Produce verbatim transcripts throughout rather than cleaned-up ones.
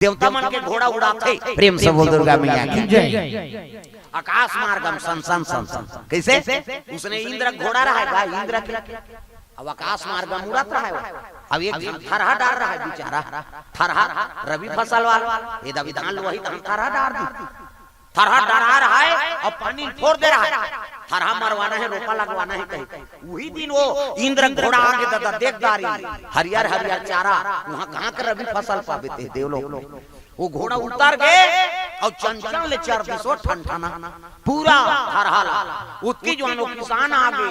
देवता मन के घोड़ा उड़ाथे। प्रेम से बोल दुर्गा मैया की जय। आकाश मार्गम सन सन सन सन। कइसे? उसने इंद्र घोड़ा रहा है भाई, इंद्र के। अब आकाश मार्गम उड़त रहा है वो। अब एक झन थरहा डार रहा है बेचारा, थरहा, रबी फसल वाला, ये दबी धान लोही धान थरहा डार दी। थरहा डरा रहा है, अब पानी फोर दे रहा है। थरहा मरवाना है, रोपा लगवाना है कहीं। उही दिन वो इंद्र घोड़ा आगे ददा देख डारी, हरियर हरियर चारा, उहाँ कहाँ के रबी फसल पाबे ते देवलोक। वो घोड़ा उतर गे अउ चंचल ले चर दिस वो ठनठना, पूरा थरहा ला। उतकी जुवार वो किसान आगे,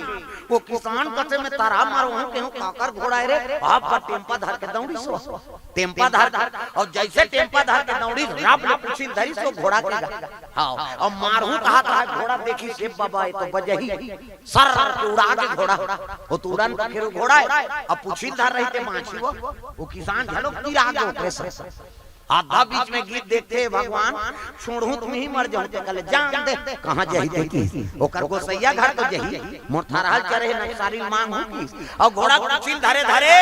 वो किसान कथे में थरहा मरवाहूँ केहूँ काकर घोड़ा है रे, आप पर टेम्पा धर के दौड़िस वो। टेम्पा धर, अउ जइसे टेम्पा धर के दौड़िस, रब ले पुछिल धरिस वो घोड़ा के गा। हाँ, अउ मारहूँ कहत रहा घोड़ा, देखिस हे बाबा, ये तो बजही। सर के उड़ा गे घोड़ा। वो तो उड़न के फेर घोड़ा है। अब पुछिल धर रहिते बाँची वो। वो किसान घलो तिरा गे ओकरे से। आधा बीच में गीत देखथे, भगवान, छोड़हूँ तुमही मर जाहूँ ते कले, जान दे, कहाँ जही ते किस। ओकर गोसइया घर तो जही, मोर थरहा ल चरही नक्सानी ल मांगहूँ किस। अउ घोड़ा ल पुछिल धरे धरे,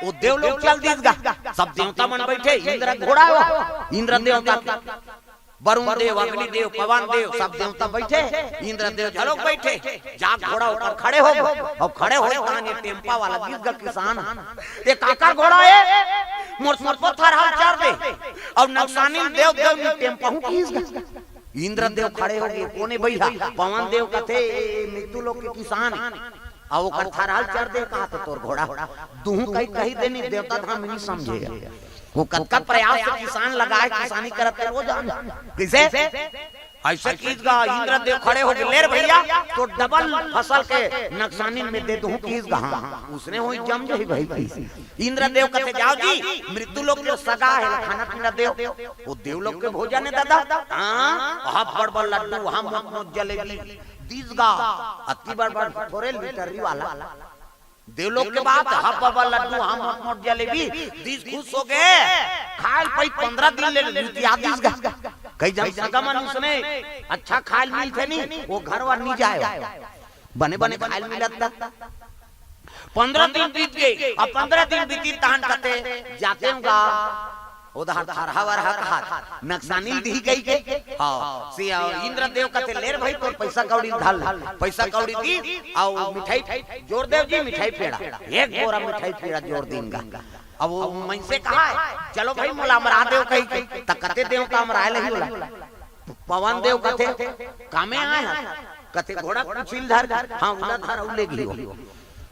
वो देवलोक चल दिस गा। सब देवता मन बइठे, इंद्र घोड़ा वो, इंद्र देवता के। वरुण देव, अग्नि देव, पवन देव, सब देवता बइठे, इंद्र देव घलोक बइठे। जा घोड़ा ओकर खड़े हो गे, अउ खड़े होय ताहन ये टेम्पा वाला दिस गा किसान। ये काकर घोड़ा हे? मोर सबो थरहा ल चर दे, अउ नक्सानी ल देव देव में टेम्पा हूँ किस गा। इंद्र देव खड़े हो गे, कोन ए भइया? पवन देव कथे, ए, ए, मृत्यु लोक के किसान। अउ ओकर थरहा ल चर दे कहा तो तोर घोड़ा। दुहूँ कही कही देनी, देवता धाम नहीं समझे। वो कतका प्रयास से किसान लगाए, किसानी करत हे रोजाना। कइसे? अइसे किस गा, इंद्र देव खड़े हो गे, ले रे भइया, तो डबल फसल के नक्सानी में दे दूँ किस गा। हाँ, उसने होई जम जही भाई किस। इंद्र देव कथे, जाव जी, मृत्यु लोक के सगा हे, खाना पीना देव। वो देवलोक के भोजन हे ददा। हाँ, वहाँ बड़ बड़ लड्डू, वहाँ मोट मोट जलेबी। दिस गा, अति बड़ बड़ थोरे लिटरी वाला। देवलोक के बात, हब बड़ बड़ लड्डू, वहाँ मोट मोट जलेबी। दिस खुश हो गे, खाय ल पइत पंद्रह दिन ले लुटिया दिस गा। कई झन सगा मन उसने अच्छा खाय ल मिलथे नी, वो घर वर नी जाय। बने बने खाय ल मिलत गा। पंद्रह दिन बीत गे, अब पंद्रह दिन बीतिस तहन कथे, जातेंव गा, उधार थरहा वरहा कहात, नक्सानी ल दिही कहिके। हाँ, से इंद्र देव कथे, ले रे भाई, तोर पइसा कौड़ी ल धर ले। पइसा कौड़ी दिस, अउ मिठाई, जोरदेव जी, मिठाई पेड़ा, एक बोरा मिठाई पेड़ा जोर दिन गा। अब वो मनसे कहा है, चलो भाई, मोला अमरा देव कहिके, त कथे देवता अमराय लगही ओला। पवन देव कथे, कामे आय हस? कथे, घोड़ा ल पुछिल धर, हाँ, उला धर, अउ लेगही वो।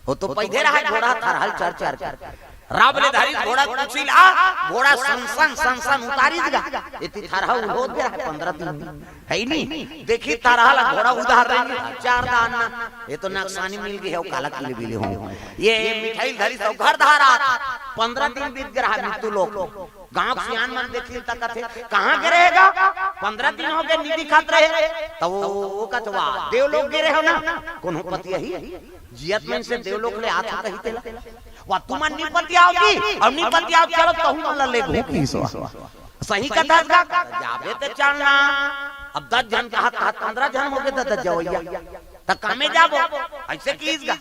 वो तो पइदे रहा घोड़ा, थरहा ल चर चर के। रब ले धरिस घोड़ा ल पुछिल, आ, घोड़ा सन सन, सन सन उतारिस गा। एती थरहा उहोत गे रहा पंद्रह दिन। हे नी? देखिस थरहा ल घोड़ा उधार रही, चर दान ना। ये तो नक्सानी मिल गे हे, अउ काला किले बिले हो। ये, ये मिठाई ल धरिस अउ घर धारा। पंद्रह दिन बीत गे रहा मृत्यु लोक। गाँव के सियान मन देखिस त कथे, कहाँ गे रहे गा? पंद्रह दिन हो गे, नी दिखत रहे। त वो, वो कथे, वाह, देवलोक गे रहे हो ना? कोनो पतियाही? जियत मन से देवलोक ले आत हो कही तेला। वाह, तुमन नी पतियाव जी, अउ नी पतियाव, चलो तहूँ मन ला लेगहूँ किस। सही कथस गा, जाबे ते चल ना। अब दस झन कहत कहत पंद्रह झन हो गे ददा जवइया। त कामे जाबो? अइसे किस गा,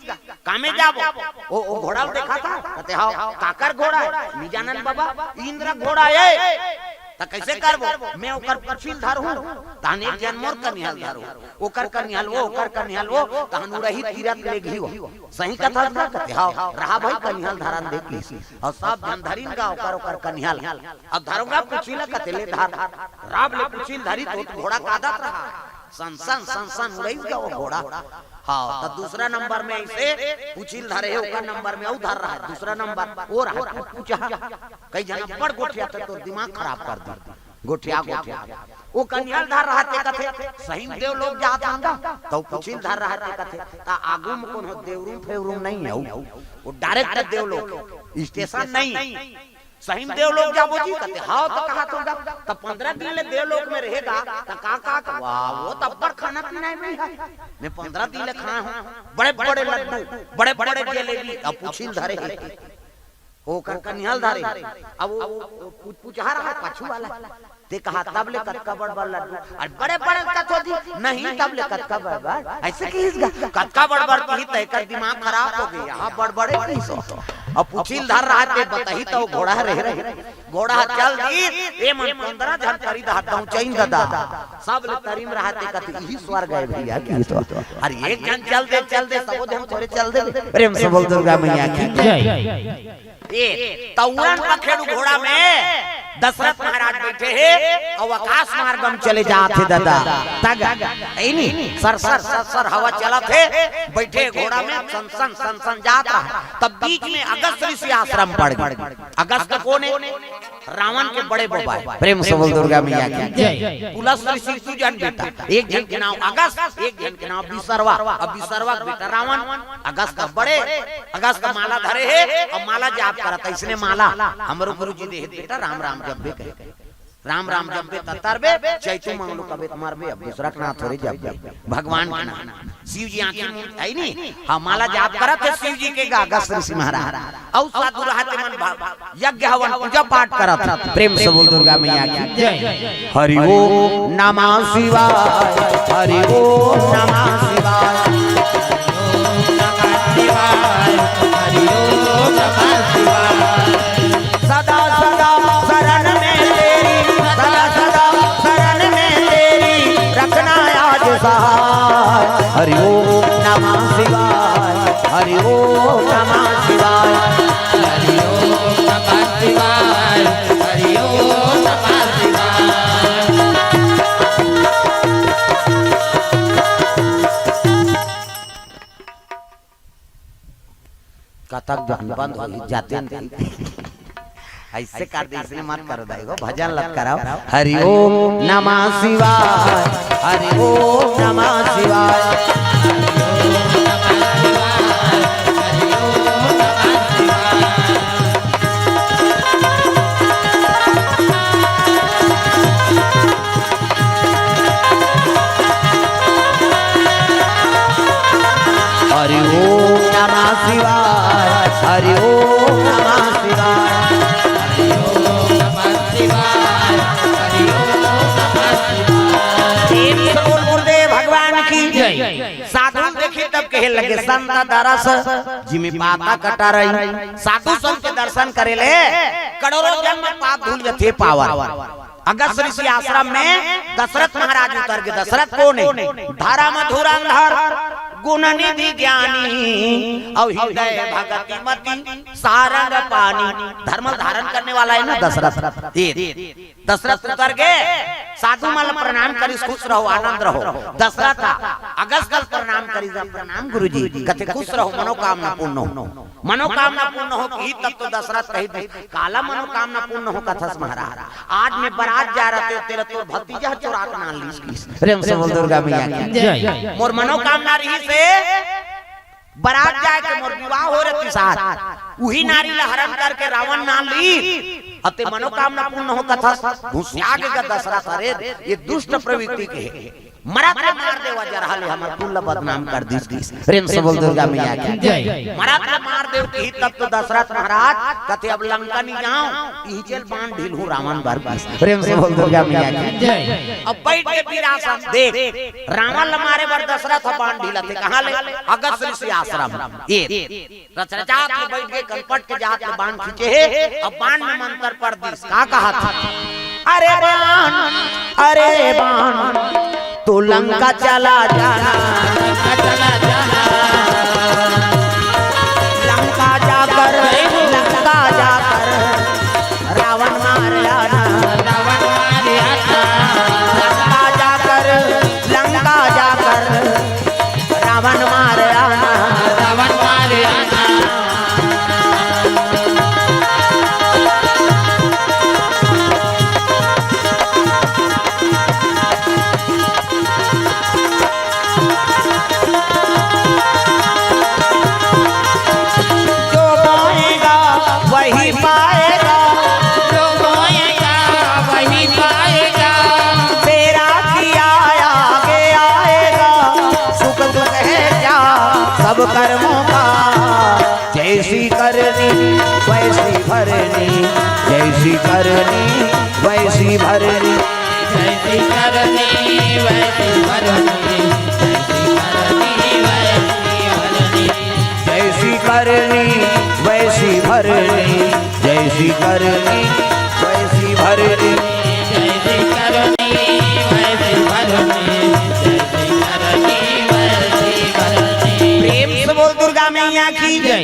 कामे जाबो? ओ, ओ घोड़ा ल देखत हस? कथे, हव। काकर घोड़ा हे? नी जानन बबा, इंद्र घोड़ा हे। त कइसे करबो? मैं ओकर पुछी ल धरहूँ, तहन एक झन मोर कनिहा ल धरहूँ, ओकर कनिहा ल वो, ओकर कनिहा ल वो, तहन उड़ही तीरथ लेगही वो। सही कथस गा? कथे, हव। रहा भाई, कनिहा ल धरन दे किस। अउ सब झन धरिन गा ओकर, ओकर कनिहा ल। अब धरों गा पुछी ल, कथे, ले धर। रब ले पुछी ल धरिस त घोड़ा कादत रहा। सन सन सन सन उड़इस गा वो घोड़ा। हाँ, त दूसरा नंबर में अइसे पुछी ल धरे हे, ओकर नंबर में अउ धर रहा हे, दूसरा नंबर वो रहा हे, पुचहा। कई झन अब्बड़ गोठियाथे, तोर दिमाग खराब कर दी। गोठिया, गोठिया। वो कनिहा ल धर रहा हे, कथे, सही म देवलोक जात हन गा। त वो पुछी ल धर रहा हे, कथे, त आगू म कोनो देवरूम फेवरूम नइ हे? वो direct देवलोक, स्टेशन नइ हे। सही म देवलोक जाबो जी? कथे, हव। त कहाँ तो गा, त पंद्रह दिन ले देवलोक में रहे गा, त का का, वाह, वो त अब्बड़ खाना पीना हे भइया। मैं पंद्रह दिन ले खाय हूँ, बड़े बड़े लड्डू, बड़े बड़े जलेबी। अब पुछी ल धरे हे, ओकर कनिहा ल धरे। अब वो, वो, वो पु-, पुचहा रहा हे पाछू वाला, ते कहा, तब ले कतका बड़ बड़ लड्डू, अउ बड़े बड़े कथो जी, नहीं, तब ले कतका बड़ बड़, अइसे किस गा, कतका बड़ बड़ किस, त एकर दिमाग खराब हो गे, हाँ, बड़ बड़े किस। अब पुछिल धर रहते, बतही त घोड़ा रहे रहे। घोड़ा चल दी, ए मन पंद्रह झन तरी दहा दौचइन ददा। सब ले तरी म रहते कथे, "इही स्वर्ग हे भइया की तो।" अरे एक झन चल दे, चल दे, सबो झन थोरे चल दे। प्रेम से बोल दुर्गा मैया की। जय। ए, त उड़न पखेरु घोड़ा में दशरथ महाराज बइठे हे अउ आकाश मार्ग म चले जात हे ददा। तग, ए नी, सर, सर, सर, सर हवा चलत हे, बइठे घोड़ा में सन, सन, सन, सन जात रहा। तब बीच में अगस्त ऋषि आश्रम पड़ गे। अगस्त कोन हे? रावण के बड़े बबा हे। प्रेम से बोल दुर्गा मैया की। जय। पुलस्त ऋषि दू झन बेटा, एक झन के नाम अगस्त, एक झन के नाम विसर्वा। अब विसर्वा के बेटा रावण, अगस्त बड़े, अगस्त माला धरे हे अउ माला जाप करत हे, इसने माला हमरो गुरु जी दे हे बेटा, राम राम जपबे कहे। राम राम जपबे त तरबे, चैतू मंगलू कबे त मरबे, अब दूसरा के नाम थोरे जपबे, भगवान के नाम। शिव जी आंखी मूंद, हे नी? हाँ, माला जाप करत हे शिव जी के गा, अगस्त ऋषि महाराज। अउ साधु रहते मन भा-, यज्ञ हवन पूजा पाठ करत हे। प्रेम से बोल दुर्गा मैया की। जय। हरि ओम नमः शिवाय, हरि ओम नमः शिवाय। सदा सदा शरण में तेरी, सदा सदा शरण में तेरी, रखना आज सहाय। हरि ओम नमः शिवाय, हरि ओम नमः शिवाय। हरि ओम नमः शिवाय, हरि ओम नमः शिवाय। कथक जहन बंद होही, जाते नहीं। अइसे कर दे, इसने मत करो दाई गो, भजन ल त कराओ। हरि ओम नमः शिवाय, हरि ओम नमः शिवाय। हरि ओम नमः शिवाय, हरि ओम नमः शिवाय। हरि ओम नमः शिवाय, हरि ओम नमः शिवाय। प्रेम से बोल गुरुदेव भगवान की जय। साधु ल देखे तब कहे लगे, संत दरस जिमि पाता कटारई। साधु संत के दर्शन करे ले करोड़ों जन्म पाप धुल जथे पावन। अगस्त ऋषि आश्रम में दशरथ महाराज उतर गे। दशरथ कोन हे? धरम धुरंधर गुण निधि ज्ञानी, अउ हृदय भगति मति सारंग पानी। धर्म धारण करने वाला हे ना दशरथ। ए, दशरथ उतर गे, साधु मन ल प्रणाम करिस, खुश रहो, आनंद रहो। दशरथ अगस्त ल प्रणाम करिस, प्रणाम गुरुजी। कथे, खुश रहो, मनोकामना पूर्ण हो। मनोकामना पूर्ण हो कही तब तो दशरथ कही दे, काला मनोकामना पूर्ण हो कथस महाराज? आज मैं बरात जा रहा थे, तेरा तोर भतीजा चोरा के नान लीस। प्रेम से बोल दुर्गा मैया की। जय। मोर मनोकामना रहिस हे बरात जाए के, मोर विवाह हो रही साथ, उही नारी ला हरण करके रावण नान ली। अते मनोकामना पूर्ण हो कथस, घुसिया गे गा दशरथ, अरे ये दुष्ट प्रवृत्ति के हे। मरत ला मार देवा जरहा ले हमर कुल ला बदनाम कर दिस। प्रेम से बोल दुर्गा मैया की। जय। मरत ला मार देव कही तब तो दशरथ महाराज कथे, अब लंका नहीं जाओ, इही जेल बांध ढील हूँ रावण बर की। प्रेम से बोल दुर्गा मैया की। जय। अब बैठ के वीरासन देख, रावण ला मारे बर दशरथ बांध ढीला थे, कहाँ ले? अगस्त ऋषि आश्रम। ए रचरचात ले बैठ के कनपट के जात ले बाण खींचे हे। अब बाण में मंत्र पढ़ दिस, का कहा था? अरे बाण, अरे बाण, तू लंका चला जाना, लंका चला जाना, लंका जाकर, लंका जाकर रावण मार आना, रावण मार आना, लंका जाकर, लंका जाकर रावण मार आना, रावण मार आना। जो बोएगा वही पाएगा, जो बोएगा वही पाएगा। तेरा किया आगे आएगा, सुख दुख है क्या सब कर्मों का। जैसी करनी वैसी भरनी, जैसी करनी वैसी भरनी। जैसी करनी वैसी भरनी, जैसी करनी वैसी भरनी। जैसी करनी वैसी जैसी करनी वैसी भरनी। जैसी करनी वैसी भरनी, जैसी करनी वैसी भरनी। प्रेम से बोल दुर्गा मैया की जय।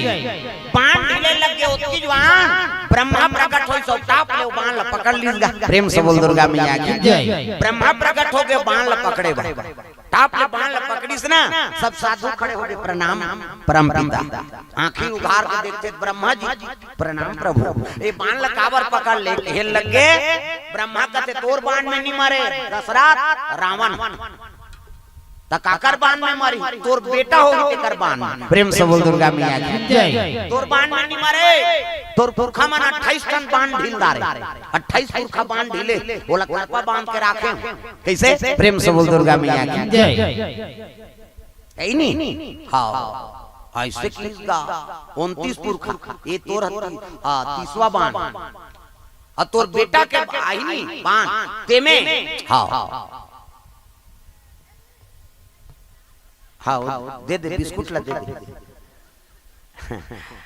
बाण ढीले लग गे ओतकी जुवान, ब्रह्मा प्रकट होइस, सब टाप ले बाण ला पकड़ लीस गा। प्रेम से बोल दुर्गा मैया की जय। ब्रह्मा प्रकट हो गे बाण ला पकड़े बा। टाप ले बाण ला पकड़िस ना, सब साधु खड़े हो गे, प्रणाम परम पिता। आंखी उघार के देखथे ब्रह्मा जी, प्रणाम प्रभु। ए बाण ला काबर पकड़ ले, कहे लग गे, ब्रह्मा कथे, "तोर बाण में नी मरे दशरथ, रावण।" त काकर बाण में मरी? तोर बेटा होही तेकर बाण में। प्रेम से बोल दुर्गा मैया की जय। तोर बाण में नी मरे, तोर पुरखा मन अट्ठाईस ठन बाण ढील डारे, अट्ठाईस पुरखा बाण ढीले, ओला कलपा बांध के राखे। कइसे? प्रेम से बोल दुर्गा मैया की जय। है नी? हाँ। ऐसे किस गा? उनतीस पुरखा, ये तोर हत्ती, हाँ, तीसवा बाण। अउ तोर बेटा के आही नी बाण, तेमे। हाँ। हाँ, वो दे दे, बिस्कुट ला दे दे।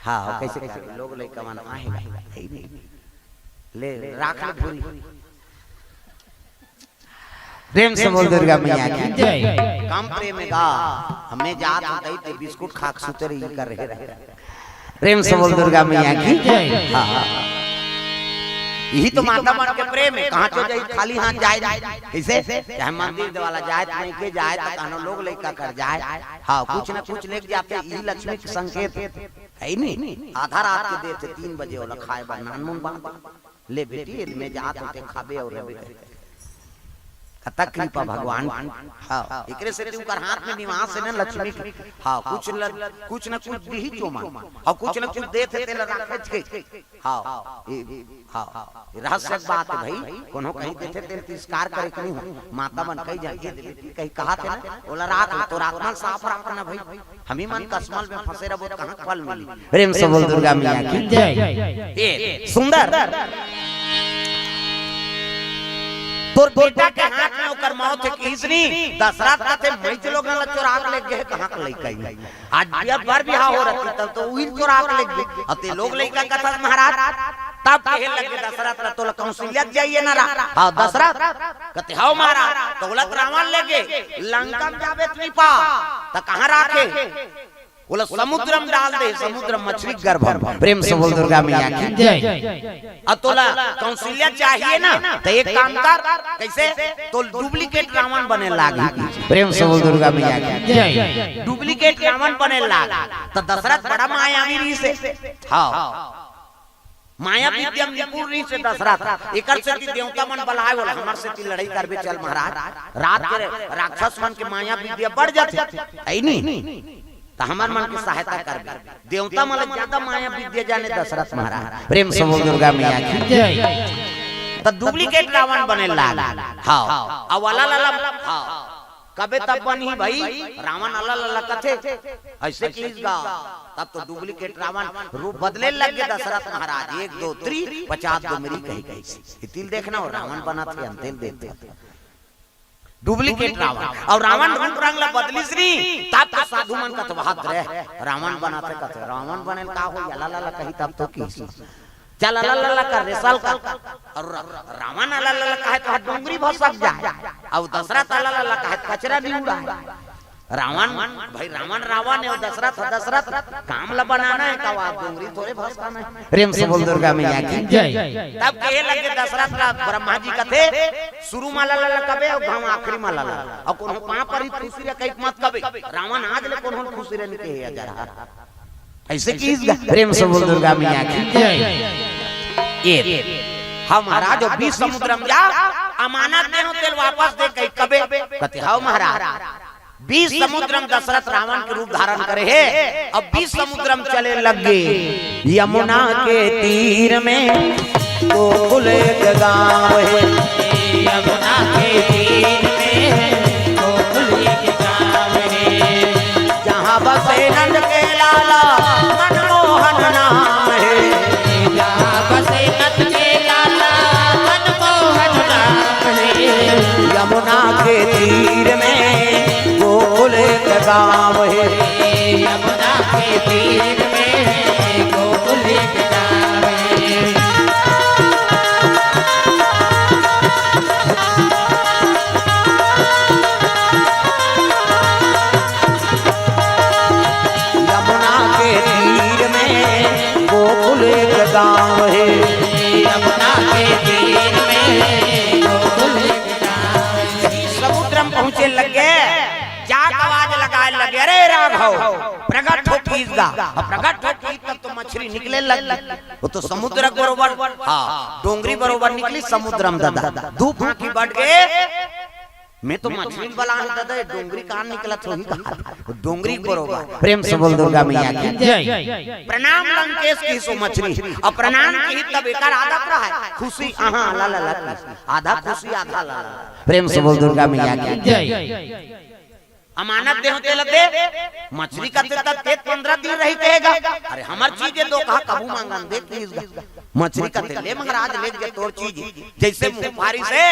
हाँ, वो कइसे, कइसे? लोग लइका मन आहे, है नी? ले, राख ले भूरी। प्रेम से बोल दुर्गा मैया की जय। कम प्रेम हे गा, हमें जात होता ही ते बिस्कुट खा के सुते रही कर रहे। प्रेम से बोल दुर्गा मैया की जय। हाँ। यही तो माता मन के प्रेम हे, कहाँ चो जाई खाली हाथ जाए, जाए। कइसे? चाहे मंदिर वाला जाए, तो नहीं के जाए, तो कहनो लोग लइका कर जाए। हाँ, कुछ ना कुछ लेके जाते, यही लक्ष्मी के संकेत हे नी? आधा रात के देथे, तीन बजे वाला खाए बर नानमुन बात। ले बेटी, एदे में जात होते खाबे अउ रबे करते। कतक कृपा भगवान। हाँ, एकरे सेती उनकर हाथ में निवास हे ना लक्ष्मी के। हाँ, कुछ ल-, कुछ न कुछ दिही चोमन। अउ कुछ न कुछ देथे तेला राखे के। हाँ, ये, हाँ, ये रहस्य के बात हे भाई। कोनो कहीं देथे तेला तिरस्कार करे के नहीं हो। माता मन कही जाके दे बेटी, कहीं कहा थे ना, ओला राख ले, तोर आत्मा साफ राख ना भाई। हमी मन कसमल में फंसे रबो त कहाँ फल मिली? प्रेम से बोल दुर्गा मैया की जय। ए, सुंदर। तोर बेटा के हाथ में ओकर मौत हे किहिस नी, दशरथ कथे, "मैं चलो गन ला चोरा के ले गे, कहाँ के लइका ही?" आज बिया बर बिहा हो रहती, तब तो उही चोरा के ले गे। अउ ते लोग लइका कथस महाराज, तब कहे लगे दशरथ ला, "तोला कौशल्या जाइए ना रा।" हाँ, दशरथ कथे, "हव महाराज।" त ओला त रावण ले गे, लंका में जाबे त नी पा, त कहाँ राखे? ओला समुद्र में डाल दे, समुद्र मछली गर्भ में। प्रेम से बोल दुर्गा मैया की जय। अउ तोला कौशल्या चाहिए ना, त एक काम कर, कइसे? तोला डुप्लीकेट रावण बने लागी। प्रेम से बोल दुर्गा मैया की जय। डुप्लीकेट रावण बने लाग। त दशरथ बड़ा मायावी रहिसे। हाँ। माया विद्या में निपुण रहिसे दशरथ। एकर सेती देवता मन बलाए, बोला, "हमर सेती लड़ाई करबे, चल महाराज।" रात के राक्षस मन के माया विद्या बढ़ जाथे, है नी? त हमर मन के सहायता करबे। देवता मन ले ज्यादा माया विद्या जाने दशरथ महाराज। प्रेम से बोल दुर्गा मैया की जय। त डुप्लीकेट रावण बने लाग। हाँ, अउ वाला लाला, हाँ। कबे तब बनही भाई, रावण अला लला कथे, ऐसे किहिस गा। तब तो डुप्लीकेट रावण रूप बदले लग गे दशरथ महाराज, एक दो तीन, पचास दो मेरी कही गई। इतिल देखना हो, रावण बना थे, अंतिल देखते। डुप्लीकेट रावण। अउ रावण रूप रंग ला बदलिस नी, तब तो साधु मन कथे, "वाह रे, रावण बना थे," कथे, "रावण बने का हो, अला लला कही तब तो किहिस।" चल अला लला कर रे साल का। अउ र-, रावण अला लला कहे त डोंगरी भसक जाए, अउ दशरथ अला लला कहे त कचरा नी उड़ाए। रावण भाई, रावण रावण हे, अउ दशरथ दशरथ। काम ला बनाना हे का, वा डोंगरी थोरे भसकाना हे। प्रेम से बोल दुर्गा मैया की जय। तब कहे लगे दशरथ ला ब्रह्मा जी कथे, "शुरू मा अला लला कबे अउ घाव आखिरी मा अला लला, अउ कोनो पाँव परी खुशी रे कही मत कबे।" रावण आज ले कोनो खुशी रे नी कहे अजर। ऐसे किहिस गा। प्रेम से बोल दुर्गा मैया की जय। ए, हाँ महाराज, अउ बीच समुद्र में जा, अमानत देहूं तेला वापस दे कही कबे। कथे, "हव महाराज।" बीच समुद्र में दशरथ रावण के रूप धारण करे हे, अउ बीच समुद्र में चले लग गे। यमुना के तीर में गोकुल एक गाँव हे। यमुना के तीर में गोकुल एक गाँव हे। जहाँ बसे नंद के लाला मनमोहन नाम हे। जहाँ बसे नंद के लाला मनमोहन नाम हे। यमुना के तीर में गोकुल एक गाँव हे। यमुना के तीर में गोकुल एक गाँव प्रगट हो किहिस गा। अब प्रगट हो किहिस तब तो मछरी निकले लग गे। वो तो समुद्र बरोबर, हाँ, डोंगरी बरोबर निकलिस समुद्र म ददा। दू फांकी बट गे, मैं तो मछरी बलान ददा, ये डोंगरी कहाँ निकलत होही कहा। वो डोंगरी बरोबर। प्रेम से बोल दुर्गा मैया की। जय। प्रणाम लंकेश किहिस ओ मछरी। अब प्रणाम किहिस तब एकर आदत रहय खुशी, आहा, ला, ला, ला, ला। आधा खुशी, आधा ला, ला। प्रेम से बोल दुर्गा मैया की। जय। अमानत देहूं तेला दे, मछरी कथे त तें पंद्रह दिन रही कहे गा। अरे हमर चीज ए, दोकहा कभू मांगन दे किहिस गा। मछरी कथे ले महाराज, ले गे तोर चीज। जइसे मुंह फारिस हे,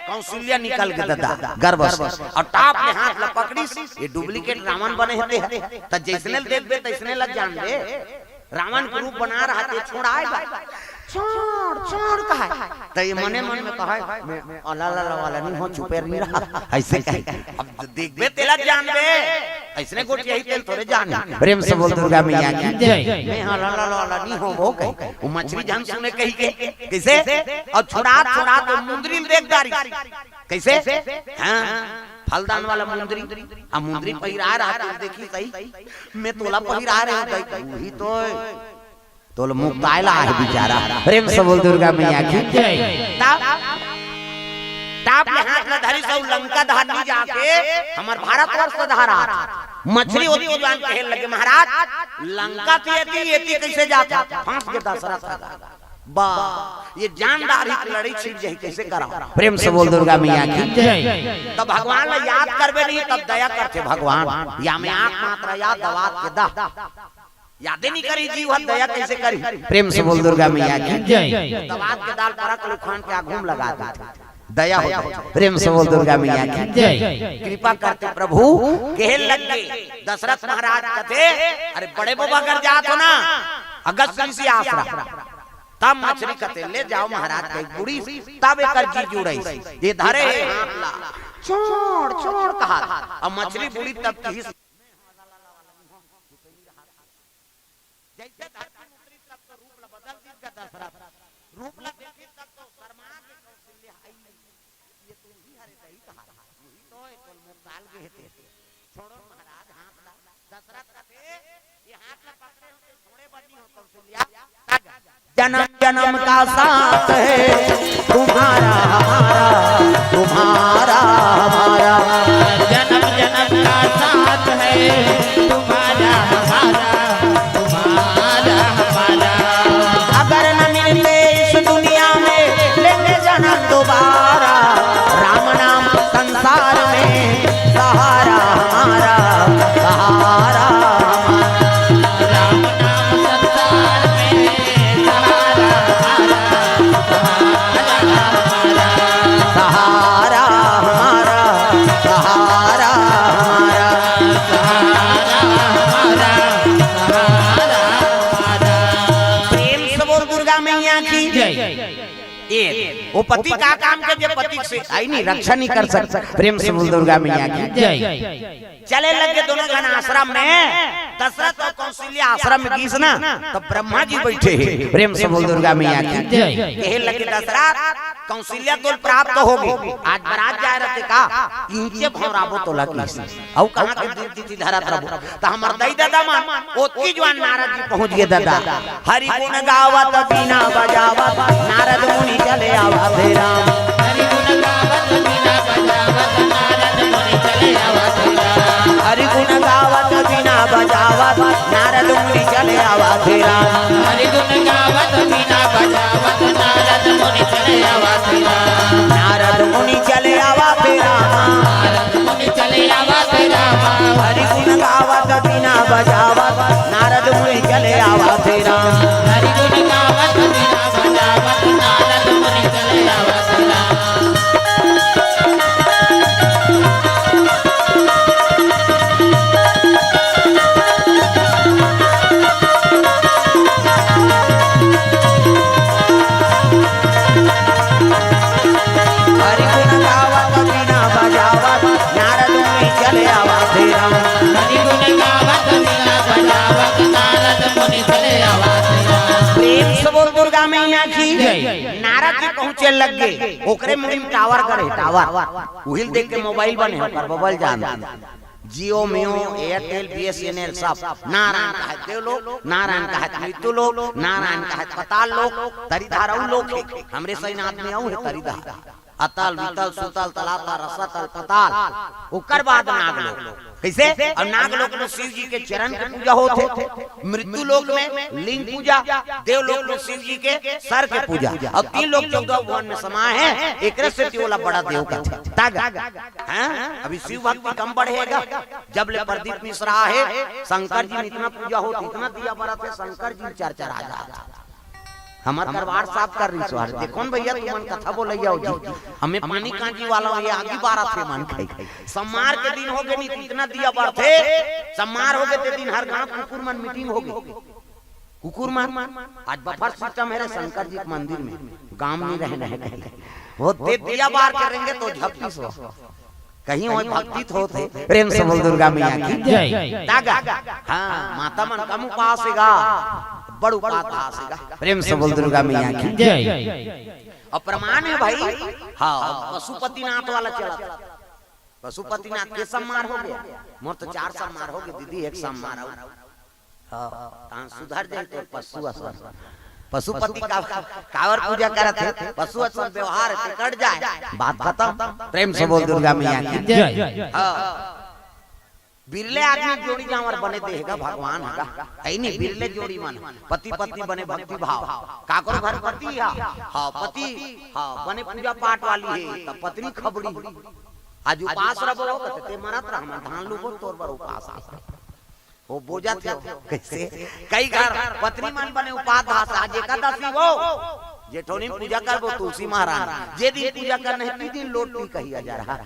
कौशल्या निकल गे ददा, गर्भ से। अउ टाप ले हाथ ला पकड़िस, ये duplicate रावण बने हे ते ह। त जइसने ल देखबे तइसने ल जानबे। रावण के रूप बना रहत हे, छोड़ाय गा। छोड़, छोड़ कहय। त ये मने मन में कहय, मैं अला ला ला वाला नहीं हों, चुपे नहीं रहा। अइसे कहय। अब देखबे तेला जानबे। अइसने गोठियाही तेला थोरे जानही। प्रेम से बोल दुर्गा मैया की। जय। मैं अला ला ला वाला नहीं हों वो कहय। वो मछरी झन सुने कहिके। कइसे? अउ छोड़ात, छोड़ात वो मुंदरी ल देख डारिस। कइसे? हाँ, फलदान वाला मुंदरी। आ मुंदरी पहिराय रहत हे, देखिस सही। मैं तोला पहिराय रहेंव, उही तो ए। तोला मुक्ताय ला आहे बिचारा। प्रेम से बोल दुर्गा मैया की। जय। तब टाप ले हाथ ला धरिस अउ लंका डहर नी जाके हमर भारतवर्ष डहर आत। मछरी ओती जुवान कहे लगे, महाराज, लंका तो एती, एती कइसे जात हे? फंस गे दशरथ ह। बा, ये जान डारही त लड़ई छिड़ जाही, कइसे करंव? प्रेम से बोल दुर्गा मैया की। जय। तब भगवान ला याद करबे नहीं, तब दया करथे भगवान। या में आंख मात्र याद दवात के दा। यादे नहीं करी जीव ह, दया कइसे करी? प्रेम से बोल दुर्गा मैया की। जय। दवात के दाल परक लुखान के आघू म लगा देथे। दया हो जाए। प्रेम से बोल दुर्गा मैया की। जय। कृपा करथे प्रभु, कहे लगे दशरथ महाराज कथे, अरे बड़े बबा घर जात हो ना, अगस्त ऋषि आश्रम। तब मछरी कथे, ले जाव महाराज, कहि बूड़िस, तब एकर जी जुड़ाइस। ये धरे हे हाथ ला, छोड़, छोड़ कहत। अब मछरी बूड़िस तब किहिस, जइसे धरती म उतरिस तब तो रूप ला बदल दिस गा दशरथ। रूप ला देखिस तब तो शर्मा गे कौशल्या, आई, ये तो उही हरे दई कहा, उही तो ए, तोला मुक्ताय ल गे हे ते। छोड़ो महाराज हाथ ला। दशरथ कथे, ये हाथ ला पकड़े हों, छोड़े बर नी हों कौशल्या। जन्म जन्म का साथ है तुम्हारा हमारा, तुम्हारा हमारा। जन्म जन्म का साथ है तुम्हारा हमारा, तुम्हारा हमारा। अगर न मिलते इस दुनिया में, लेंगे जन्म दोबारा। राम नाम संसार में सहारा हमारा, सहारा हमारा। राम नाम संसार में सहारा हमारा, सहारा हमारा। सहारा हमारा, सहारा हमारा। सहारा हमारा, सहारा हमारा। प्रेम से बोल दुर्गा मैया की। जय। ए, वो पति का काम के जे पति से आई नहीं, रक्षा नहीं कर सकता। प्रेम से बोल दुर्गा मैया की। जय। चले लगे दोनों झन आश्रम में, दशरथ अउ कौशल्या आश्रम में गिस ना, तब ब्रह्मा जी बइठे हे। प्रेम से बोल दुर्गा मैया की। जय। कहे लगे दशरथ, कौशल्या तोला प्राप्त होगे, आज बरात जाय रहिथे का, इहिंचे भौंराबो तोला किहिस। अउ कहाँ के दूध धरत रहिबो। त हमर दई ददा मन, ओतकी जुवार नारद जी पहुँच गे ददा। हरि गुण गावत बीना बजावत, नारद मुनि चले आवत हे राम। हरि गुण गावत बीना बजावत, नारद मुनि चले आवत हे राम। हरि गुण गावत बीना बजावत, नारद मुनि चले आवत हे राम। हरि गुण गावत बीना बजावत, नारद मुनि चले आवत हे राम। नारद मुनि चले आवत हे राम। नारद मुनि चले आवत हे राम। हरि गुण गावत बीना बजावत, नारद मुनि चले आवत हे राम। हरि गुण गावत बीना बजावत, नारद मुनि चले आवत हे राम। हरि गुण गावत बीना बजावत, नारद मुनि चले आवत हे राम। हरि गुण गावत बीना बजावत, नारद मुनि चले आवत हे राम। प्रेम से बोल दुर्गा मैया की। जय। नारद जी पहुँचे लग गे, ओकरे मुड़ी म टावर गड़े, टावर। उही ल देख के मोबाइल बने, ओकर बबल जान। जियो मियो, एयरटेल, बीएसएनएल, सब नारायण कहत देव लोक, नारायण कहत मृत्यु लोक, नारायण कहत पताल लोक। तरीधार अउ लोक हे, हमरे सही आदमी अउ हे तरीधार। अतल, वितल, सुतल, तलातल, रसातल, पताल, ओकर बाद नागलोक। कइसे? अउ नागलोक में शिव जी के चरण के पूजा होत हे, मृत्यु लोक में लिंग पूजा, देवलोक में शिव जी के सर के पूजा, अउ तीन लोक चौदह भुवन में समाय हे, एकरे सेती ओला बड़ा देव कथे। तागा, हाँ? अभी शिव भक्ति कम बढ़ेगा, जब ले प्रदीप मिश्रा हे, शंकर जी में इतना पूजा होत, इतना दिया बरत हे, शंकर जी चार चार हजार। हमर दरबार साफ कर रही सो, अरे देखो न भैया, तुमन कथा बोलैया हो जी, हमें पानी कांजी वाला हो, ये आगी बारत हे मन खाई। सम्मार के दिन होगे नहीं, इतना दिया बरथे, सम्मार होगे ते दिन हर गांव कुकुर मन मीटिंग होगे। कुकुर मन, आज बफर सिस्टम हे रे शंकर जी के मंदिर में, गांव नहीं रहे, रहे कहीं। वो ते दिया बार करेंगे तो झपटी सो। कहीं ओय भक्ति तो होत हे। प्रेम से बोल दुर्गा मैया की जय। तागा। हाँ, माता मन कम उपास हे गा, बड़ उपास हे गा। प्रेम से बोल दुर्गा मैया की जय। अउ प्रमाण हे भाई। हाँ, पशुपतिनाथ वाला चला। पशुपतिनाथ के सम्मार होगे? मोर तो चार सम्मार होगे दीदी, एक सम्मार अउ। हाँ, तहाँ सुधर जाई तोर पशु असन। पशुपति का, काबर पूजा करत हे? पशु असन व्यवहार हे, कट जाए, बात खतम। प्रेम से बोल दुर्गा मैया की जय। हाँ। बिरले आदमी जोड़ी जांवर बने देहे गा भगवान हे गा। हे नहीं, बिरले जोड़ी मन, पति पत्नी बने भक्ति भाव। काकरो घर पति हा, हाँ, पति, हाँ, बने पूजा पाठ वाली हे, त पत्नी खबड़ी। आज उपास रबो, कथे, ते मरत रह, मैं धान लूबो, तोर बर उपास हे। वो बोजत हे, कइसे? कई घर पत्नी मन बने उपास धास, आज एकादशी वो, जेठोनी पूजा करबो तुलसी महारानी, जे दिन पूजा करना हे, ती दिन लोट पी कही अजर हा।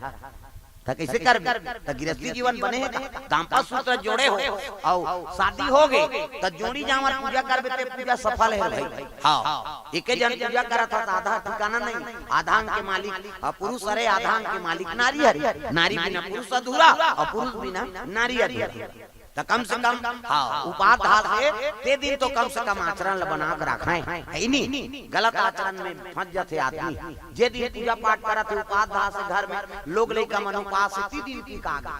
त कइसे करबे? त गृहस्थी जीवन बने हे, दांपत्य सूत्र जोड़े हो, अउ शादी होगे, त जोड़ी जांवर पूजा करबे, ते पूजा सफल हे भाई। हाँ, एके जन पूजा करत हा, त आधा ठिकाना नहीं, आधा अंग के मालिक, हाँ, पुरुष हरे, आधा अंग के मालिक नारी हरे। नारी बिना पुरुष अधूरा, अउ पुरुष बिना नारी अधूरा। त कम से कम, हाँ, उपास धास हे, ते दिन तो कम से कम आचरण ल बना के राखय, हे नी? गलत आचरण में फंस जाथे आदमी। जे दिन पूजा पाठ करत हे, उपास धास हे घर में, लोग लइका मन उपास हे, ती दिन की का गा।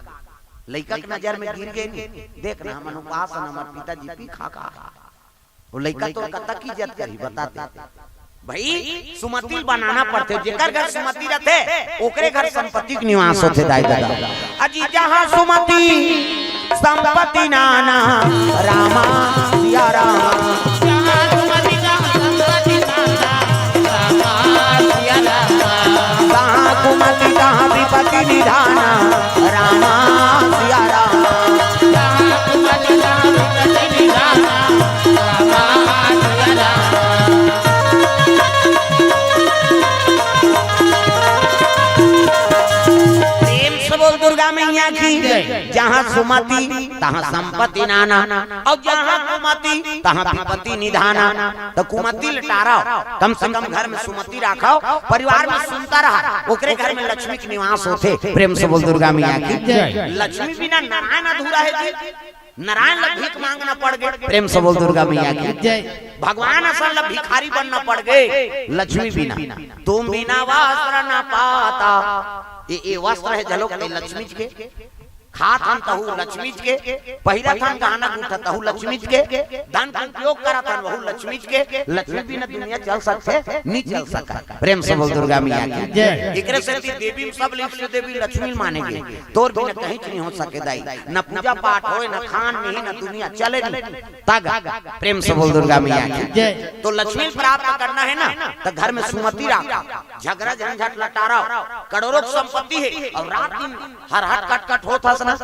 लइका के नजर में गिर गे नी, देख ना, हमन उपास हन, हमर पिताजी पी खा खा। वो लइका तो कतक इज्जत करही, बता ते। भाई, सुमति ल बनाना पड़थे। जेकर घर सुमति रथे, ओकरे घर संपत्ति के निवास होथे, दाई ददा। अजी जहाँ सुमति संपत्ति नाना, रामा सिया रामा। जहाँ सुमति तहाँ संपत्ति नाना, रामा सिया रामा। जहाँ कुमति तहाँ विपत्ति निधाना, रामा सिया रामा। जहाँ कुमति तहाँ विपत्ति निधाना, रामा सिया रामा। प्रेम से बोल दुर्गा मैया की जय। जहाँ सुमति तहाँ संपत्ति नाना, अउ जहाँ कुमति तहाँ विपत्ति निधाना। त कुमति ल टारव, कम से कम घर में सुमति राखव, परिवार में सुनता रहा, ओकरे घर में लक्ष्मी के निवास होथे। प्रेम से बोल दुर्गा मैया की जय। लक्ष्मी बिना नारायण अधूरा हे जी। नारायण ल भीख मांगना पड़ गे। प्रेम से बोल दुर्गा मैया की जय। भगवान असन ल भिखारी बनना पड़ गे, लक्ष्मी बिना। तुम बिना वस्त्र न पाता। ये, ये वस्त्र हे झलोक, ये लक्ष्मी के। खात हन तहू लक्ष्मी के, पहिरत हन गहना गूंठा तहू लक्ष्मी के, धन के उपयोग करत हन वहू लक्ष्मी के। लक्ष्मी बिना दुनिया चल सकथे? नी चल सकय। प्रेम से बोल दुर्गा मैया की जय। एकरे सेती देवी में सब लिप्त देवी लक्ष्मी माने गे। तोर बिना कहीं नहीं हो सके दाई, न पूजा पाठ होय, न खान नहीं, न दुनिया चले नहीं। तागा, प्रेम से बोल दुर्गा मैया की जय। तो लक्ष्मी प्राप्त करना हे ना, त घर में सुमति राखव, झगरा झंझट ल टारव। करोड़ों के संपत्ति हे अउ रात दिन हर हट कट कट होत हस ना,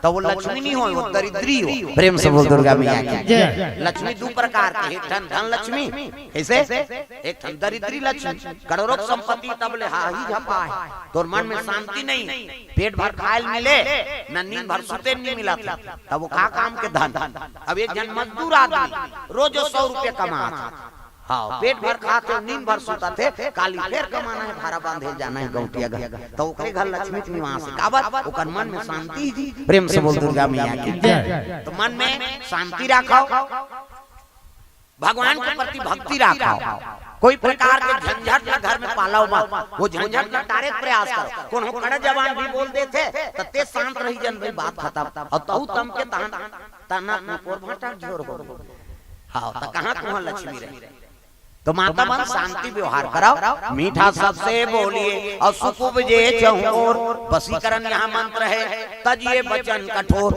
त वो लक्ष्मी नहीं होय, वो दरिद्री हो। प्रेम से बोल दुर्गा मैया की जय। लक्ष्मी दू प्रकार के, एक ठन धन लक्ष्मी, कइसे? एक ठन दरिद्री लक्ष्मी, करोड़ों के संपत्ति तब ले हाही झपाय, तोर मन में शांति नहीं, पेट भर खाय ल मिले, न नींद भर सुते नहीं मिलत हे, तब वो का काम के धन? अब एक झन मजदूर आदमी रोज सौ रुपया कमात हे, हाँ, पेट भर खात हे, नींद भर सुतत हे, काली फेर कमाना हे, भारा बांधे जाना हे गौंटिया घर, त ओकरे घर लक्ष्मी के निवास हे। काबर? ओकर मन में शांति जी। प्रेम से बोल दुर्गा मैया की जय। त मन में शांति राखव, भगवान के प्रति भक्ति राखव, कोई प्रकार के झंझट ला घर में पालव मत, वो झंझट ला टारे के प्रयास करो। कोनो कड़ा जबान भी बोल देथे, त ते शांत रही, जन भाई बात खतम। अउ तहू तम के तहन तना कोर भाटा झोर हो। हाँ, त कहाँ कुहाँ लक्ष्मी रही? तो माता मन शांति व्यवहार कराओ, मीठा सबसे बोलिए अउ सुख उपजे चहुँ ओर। वशीकरण यहाँ मंत्र है, तजिए वचन कठोर,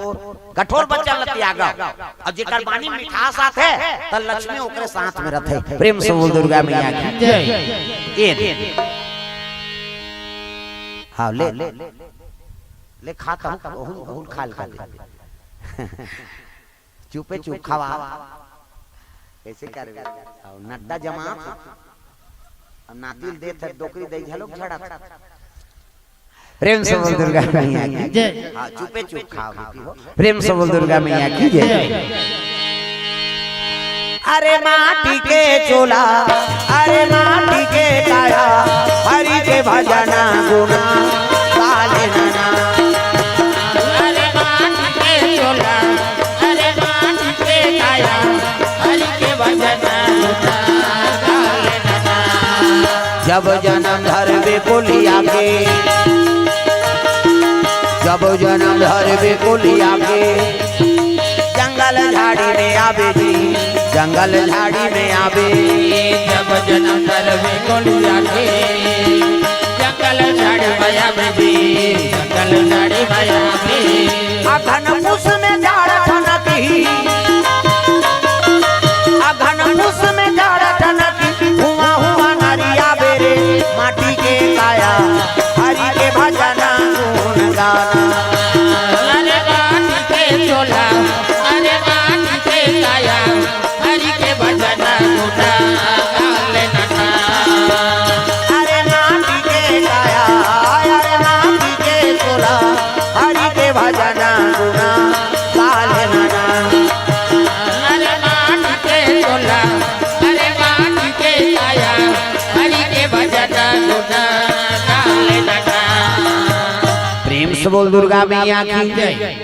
कठोर वचन ल त्यागव। अउ जेकर बानी मिठास आथे, त लक्ष्मी ओकरे साथ में रथे। प्रेम से बोल दुर्गा मैया की जय। ये दे। हाँ, ले, ले, ले, ले खा, तहूँ, ओहू, ओहू खाल कर दे। चुपे चुप खावा। कैसे करबे? अउ नड्डा जमा, अउ नातिल देत हे, डोकरी दई घलोक झड़त। प्रेम से बोल दुर्गा मैया की जय। हाँ, चुपे चुप खाओ बेटी हो। प्रेम से बोल दुर्गा मैया की जय। अरे माटी के चोला, अरे माटी के काया, हरि के भजना गुना गाले नना। अरे माटी के चोला, अरे माटी के काया, हरि के भजना गुना गाले नना। जब जनम धरबे कोलिया के, जब जनम धरबे कोलिया के, जंगल झाड़ी में आबे जी, जंगल झाड़ी में आबे। जब जनम धरबे कोलिया के, जंगल झाड़ी में आबे जी, जंगल झाड़ी में आबे। अघन पुस में जाड़ ठनकी, अघन पुस में जाड़ ठनकी, हुआ हुआ नरिया बेरे, माटी के काया, हरि के भजना गुण गाना। अरे माटी के चोला, अरे माटी के काया, हरि के भजना गुण गाले नना। अरे माटी के काया, अरे माटी के चोला, हरि के भजना गुना गाले नना। अरे माटी के चोला, अरे माटी के काया, हरि के भजना गुना गाले नना। प्रेम से बोल दुर्गा मैया की जय।